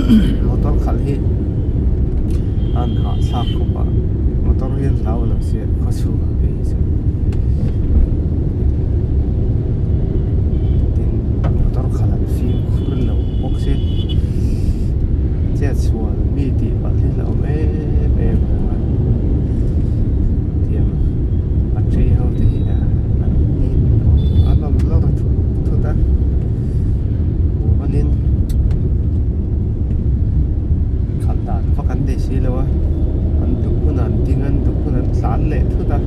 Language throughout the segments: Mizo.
Motor khalh hi an hahthlak khawp a motor hi an hlau lo sia khaw chhungah phei hi chuan tin motor khalh an fimkhur lo bawk se chetsual mi tih palh hi hlauhawm em em reng a tiang battery ho te hi an an awm lawr thut thut a mumalin khalh dan vak an nei si lo a an duh hunah an ding a an duh hunah an tlan leh thut a.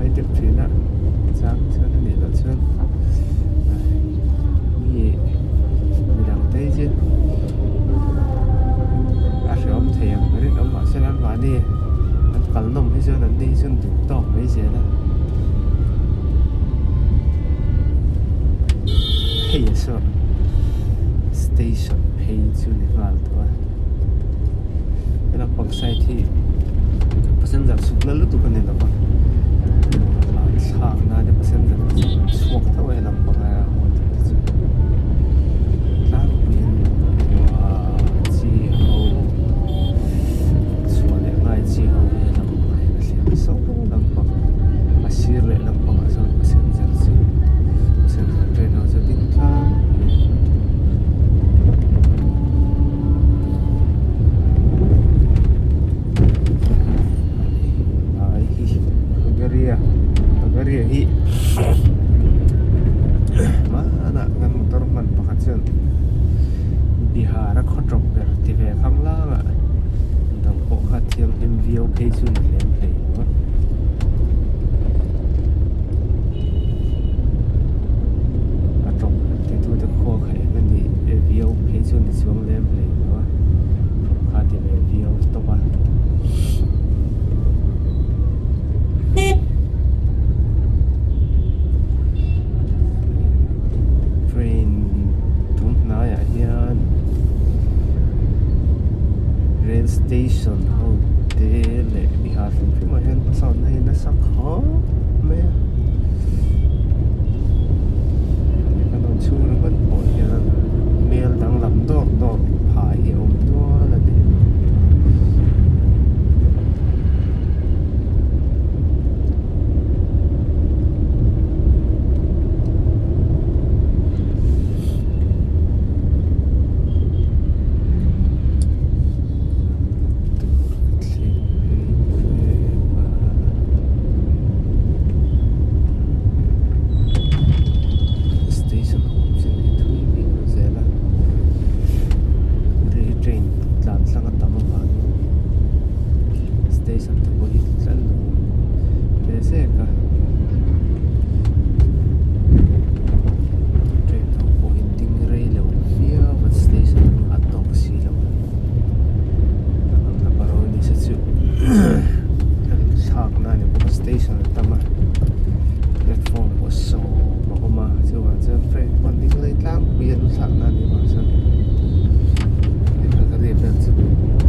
ngai deuh thin a chang chuan a nih loh chuan mi midang te hi chu a hrehawm thei ang rinawm mahse an mahni an kal nawm hi chuan an ni hi chuan duh tawk mai zel a hei a saw station phei chu ni nghal tawh a he lampang side hi passenger chhuk na lutuk a ni lo va tlan thlak nan te passenger chhuak tho a he lampang a haw tur te chu tlangpuiin uaa chi ho chhuah leh ngai chi ho hi he lampang ah hian a thlen a saw lampang a sir leh lampang ah chuan passenger chu passenger train ho chu a ding tlangpui a. Lai hi Khagaria Khagaria hi hmanah kan motor hman pakhat chuan Bihar a khaw tawp ber ti ve khang langah dang pawh kha thianghlim viau phei chu ni lem hlei lo a. A tawp titute khua kha eng a ni viau phei chu ni chuang lem hlei lo a kha ti ve viau tawp a. Train tun hnaiah hian rail station ho te leh Bihar hrim hrim ah hian hmasawnna hi nasa khawp mai a kan awm chhung ringawt pawh hian hmel danglam dawk dawk phah hi a awm nual a ni. Station awm chin hi thui viau zel a hei hi train tlan tlang a tam avangin station te pawh hi tlan lo ve zek a train ho pawh hi ding rei lo viau a station a tawk si lo a. Ni se chu an thlak na a ni bawk a station a tam a platform pawh sawm a awm a chuvang chuan train pawh an ding lei tlangpui a an thlak na a nih vang chuan lehkha vel chu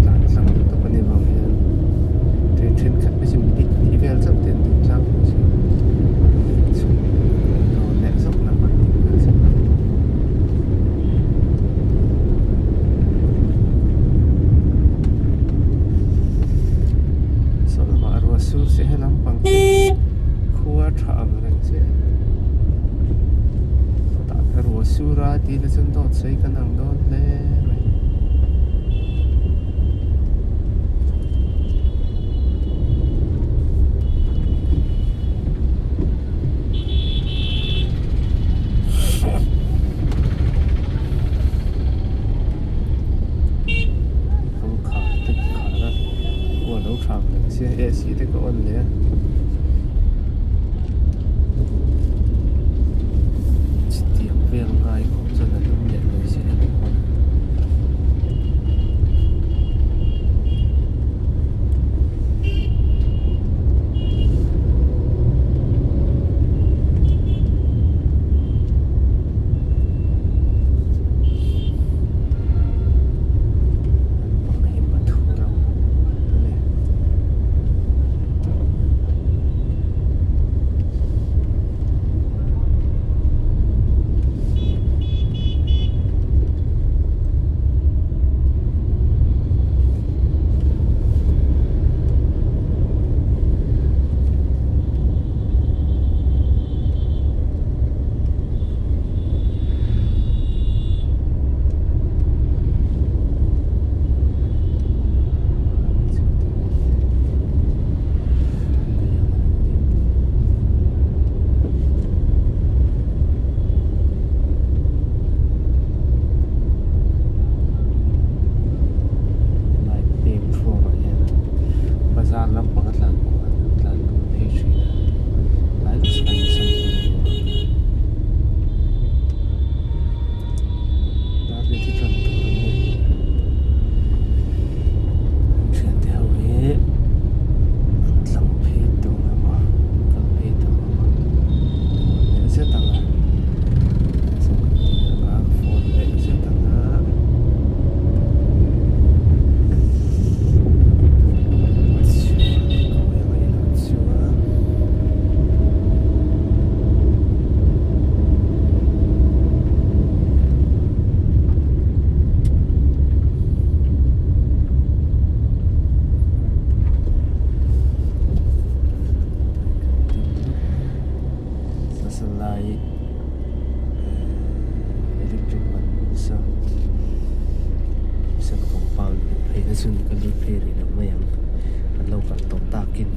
tlan tlang tawp a nih vang hian train thenkhat phei chu minute hnih vel chauh te an ding tlangpui thin chhuk dawn leh zawk lam an ding vel chu. Saw lamah ruah sur che he lampang te khua tha ang reng che tah kha ruah sur a tih na chuan dawt sawi kan ang dawn hle mai. Kawngkhar te khar a aw lo tha ang reng sia AC te ka on leh a. Chutiang vel ngai khawp chuan a lum leh mai si a ni pawn. Hei Mathura a ni. chuan ka lut phei rih lo mai ang, an lo kal tawh takin.